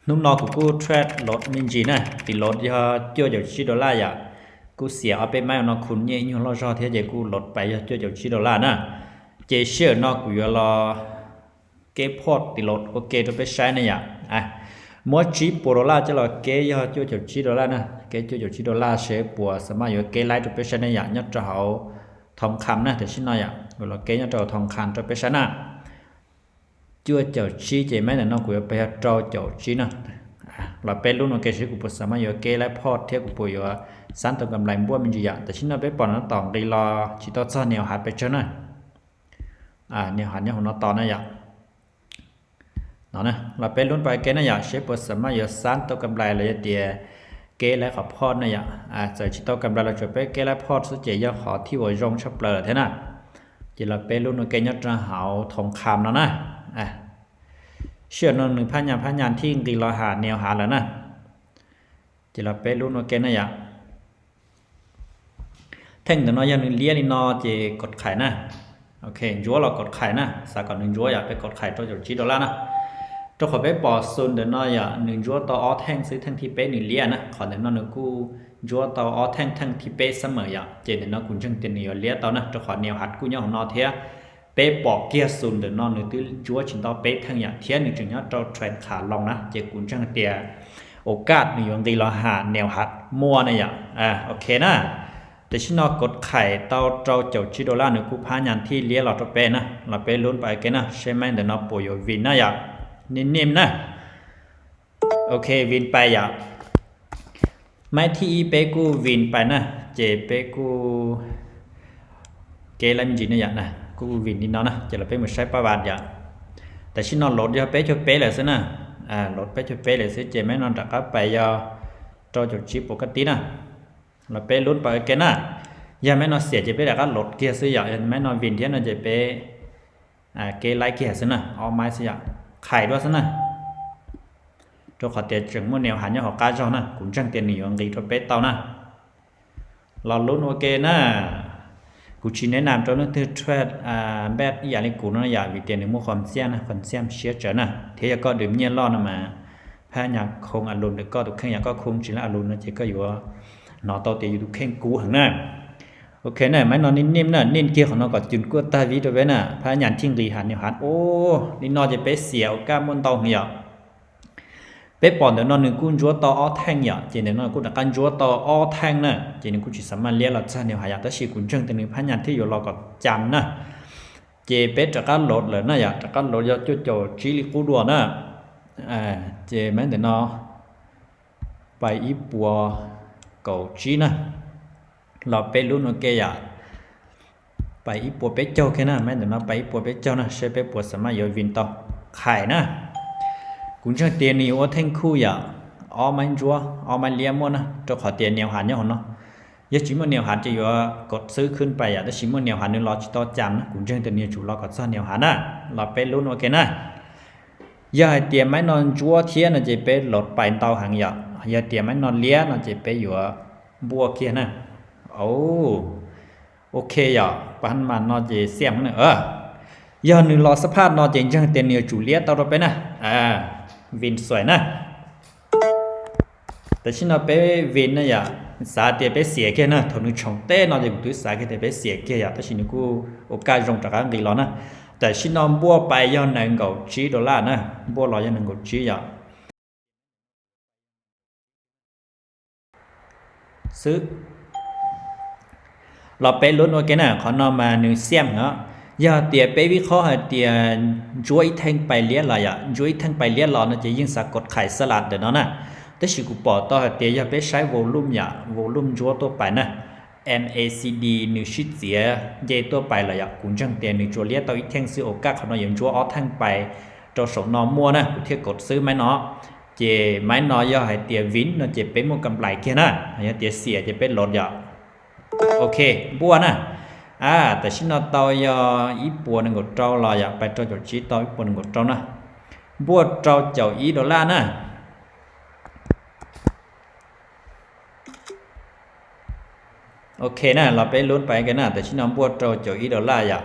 Hnub no kuv kuj trade load me ntsis na, tiv load yog cuaj caum tsib dollar yom. Kuj xiam ob peb maiv no khu nyiaj ib nyuag loj zog thiab ces kuj load pais yog cuaj caum tsib dollar na. Ces sij hawm no kuv yuav los keb port tiv load ua ke rau peb saib ne yom. Muab tsib puas dollar coj los keb yog cuaj caum tsib dollar na, keb cuaj caum tsib dollar seb puas xam maj yuav keb laib rau peb saib ne yom, nyob rau hauv thoo kham na. Tam sim no yom, kuv los keb nyob rau thoo kham rau peb saib na. Cuaj caum tsib ces maiv ntawm no kuv yuav pais yog rau caum tsib na. Los peb lub no ke seb kuv puas xam maj yuav keb laib port thiab kuv puas yuav xab tau kam lais npuaj me ntsis yom. Tam sim no peb pom no tom nqis los tsis tau txog nias hav pes tsawg na. Nias hav nyob hauv no tos na yom. No los peb lub pais ke na yom, seb puas xam maj yuav xab tau kam lais los yog tias keb laib qhov port na yom. Txawm tsis tau kam lais los tsuas peb keb laib port xwb ces yog qhov thib uas zoo tshaj plaws lawm thiab na. Ces los peb lub no ke nyob rau hauv thoo kham no na. Sij hawm no nws phab nyas phab nyas thij nqis los hav nias hav lawm na. Ces los peb lub no ke na yom. Theej ntawm no yog nws liab li no ces kod khais na. Ok, ntsuab los kod khais na, xav kom nws ntsuab yom, peb kod khais rau caum tsib dollar na. Rau qhov peb pom xu ntawm no yom, nws ntsuab tau ob theej xwb, theej thib peb nws liab na, qhov ntawm no nws kuj ntsuab tau ob theej, theej thib peb xab mawm yom, ces ntawm no kuv ntseeg tias nws yuav liab tau na, rau qhov nias hav kuj nyob hauv no thiab. Peb pom kiag xu ntawm no nws twb ntsuab tsis ntau peb theej yom, thiab nws tseem nyob rau trend khav loos na, ces kuv ntseeg tias ua kaj nws yuav nqis los hav nias hav muaj na yom. Ok na. Tam sim no kod khais tau rau caum tsib dollar nws kuj phab nyas thij liab los rau peb na, los peb lub pais ke na, seb maiv ntawm no puas yuav vin na yom. Nim nim na. Ok, vin pais yom. Maiv thib ib peb kuj vin pais na, ces peb kuj kev lab me ntsis ne yom, kuj vin li no na, ces los peb mus saib pab vas yom. Tam sim no load yog peb caug peb lawm xwb na, load peb caug peb lawm xwb ces maiv no rov qab pais yog rau caum tsib puas kaj tib na. Los peb lub pais ke na, yog maiv no xiam ces peb rov qab load kiag xwb yom, yog maiv no vin thiab no ces peb kev lab kiag xwb na, ob maiv xwb yom, khais dua xwb na. Rau qhov tias tseem muaj nias hav nyob hauv qab zog na, kuv ntseeg tias nws yuav nqis rau peb tau na. Los lub ua ke na. Kuv tsis nev nam rau leej twg trade npaj ib yam li kuv no yom, vim tias nws muaj qhov xiam na, qhov xiam siab tsawv na, thiab yog koj dwm nyiaj loj no mas phab nyas khoo alus ntawm koj tus kheej yom, koj khoo tsis laib alus no ces koj yuav hnov tau tias yus tus kheej kub heev na. Ok na, maiv no nim nim na, nim kiag qhov no kom cus kuaj tag vib rau peb na, phab nyas thij nqis hav nias hav. Ua li no ces peb xiam ua kaj muaj ntau heev yom. Peb pom ntawm no nws kuj ntsuab tau ob theej yom, ces ntawm no kuj rov qab ntsuab tau ob theej na, ces nws kuj tsis xam maj liab los txog nias hav yom, tab sis kuv ntseeg tias nws phab nyas thiaj yuav los kom cas na. Ces peb rov qab load lawm na yom, rov qab load yog cuaj caum tsib li qub dua na. Ces maiv ntawm no pais ib puas kaum tsib na, los peb lub no ke yom. Pais ib puas peb caug kiag na, maiv ntawm no pais ib puas peb caug na, seb peb puas xam maj yuav vin tau. Khais na. Kuv ntseeg tias nws yuav ua theej khuj yom, ob maiv ntsuab ob maiv liab muaj na, rau qhov tias nias hav nyob hauv no. Yog tsis muaj nias hav ces yuav kod xwb khwb pais yom, tab sis muaj nias hav nws los tsis tau cas na, kuv ntseeg tias nws yuav tsum los kom txog nias hav na. Los peb lub no ke na. Yog hais tias maiv no ntsuab thiab no ces peb load pais ntau heev yom, yog tias maiv no liab no ces peb yuav npuaj kiag na. Ok yom, pab mas no ces xiam na. Yog nws los xab phaj no ces ntseeg tias nws yuav tsum liab tau rau peb na. Vin xuaim na. Tam sim no peb vin na yom, xav tias peb xiam kiag na, thaum nws tshoom teb no ces kuv twb xav kiag tias peb xiam kiag yom, tab sis nws kuj ua kaj zoo rov qab nqis los na. Tam sim no npuaj pais yog nees nkaum tsib dollar na, npuaj los yog nees nkaum tsib yom. Xwb. Los peb lub no ke na, qhov no mas nws xiam heev. Yog tias peb vib qhob hais tias ntsuab ib theej pais liab los yom, ntsuab ib theej pais liab los no ces yeej xav kod khais xab las ntawm no na. Tab sis kuv pom tau hais tias yog peb saib volume yom, volume ntsuab tuaj pais na, M A C D nws sib txiav nce tuaj pais los yom, kuv ntseeg tias nws tsuas liab tau ib theej xwb, ua kaj qhov no yuav ntsuab ob theej pais rau saum no muaj na, kuv thiaj kod xwb maiv no. Ces maiv no yog hais tias vin no ces peb muaj kam lais kiag na, yog tias xiam ces peb load yom. Ok, npuaj na. Tam sim no tau yog ib puas nees nkaum rau los yom, pais rau caum tsib tau ib puas nees nkaum rau na. Npuaj rau caum ib dollar na. Ok na, los peb lub pais ke na, tam sim no npuaj rau caum ib dollar yom,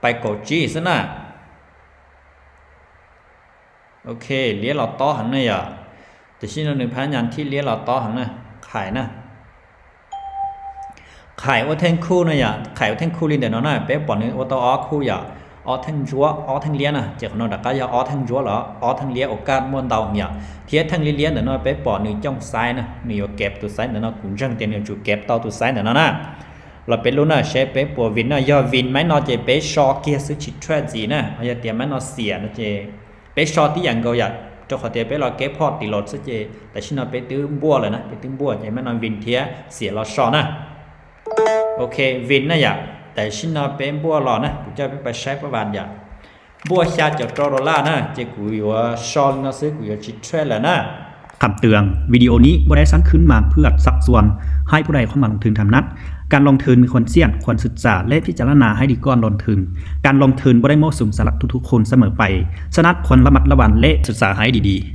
pais kaum tsib xwb na. Ok, liab los tob heev ne yom. Tam sim no nws phab nyas thib liab los tob heev na, qhais na. Qhais ua theej khuj no yom, qhais ua theej khuj li ntawm no na, peb pom nws ua tau ob khuj yom, ob theej ntsuab ob theej liab na, ces qhov no rov qab yog ob theej ntsuab los ob theej liab ua kaj muaj ntau yom, thiab theej liab liab ntawm no peb pom nws cooj xaiv na, nws yuav kev tus xaiv ntawm no, kuv ntseeg tias nws yuav tsum kev tau tus xaiv ntawm no na. Los peb lub na, seb peb puas vin na, yog vin maiv no ces peb so kiag xwb tsis tshaj ntxiv na, yog tias maiv no xiam no ces peb so tib yam nkaus yom, rau qhov tias peb los kev phoj tis los xwb ces tam sim no peb twb npuaj lawm na, peb twb npuaj ces maiv no vin thiab xiam los so na. Ok, vin na yom, tam sim no peb npuaj los na, kuv coj peb pais saib pab vas yom. Npuaj xya caum rau dollar na, ces kuv yuav so li no xwb, kuv yuav tsis tshaj lawm na. Cำเตือน วิดีโอนี้บ่ได้สร้างขึ้นมาเพื่อชักชวนให้ผู้ใดเข้ามาลงทุนทำนัด การลงทุนมีความเสี่ยง ควรศึกษาและพิจารณาให้ดีก่อนลงทุน การลงทุนบ่ได้มั่วสุมสำหรับทุกๆคนเสมอไป ฉะนั้นควรระมัดระวังและศึกษาให้ดีๆ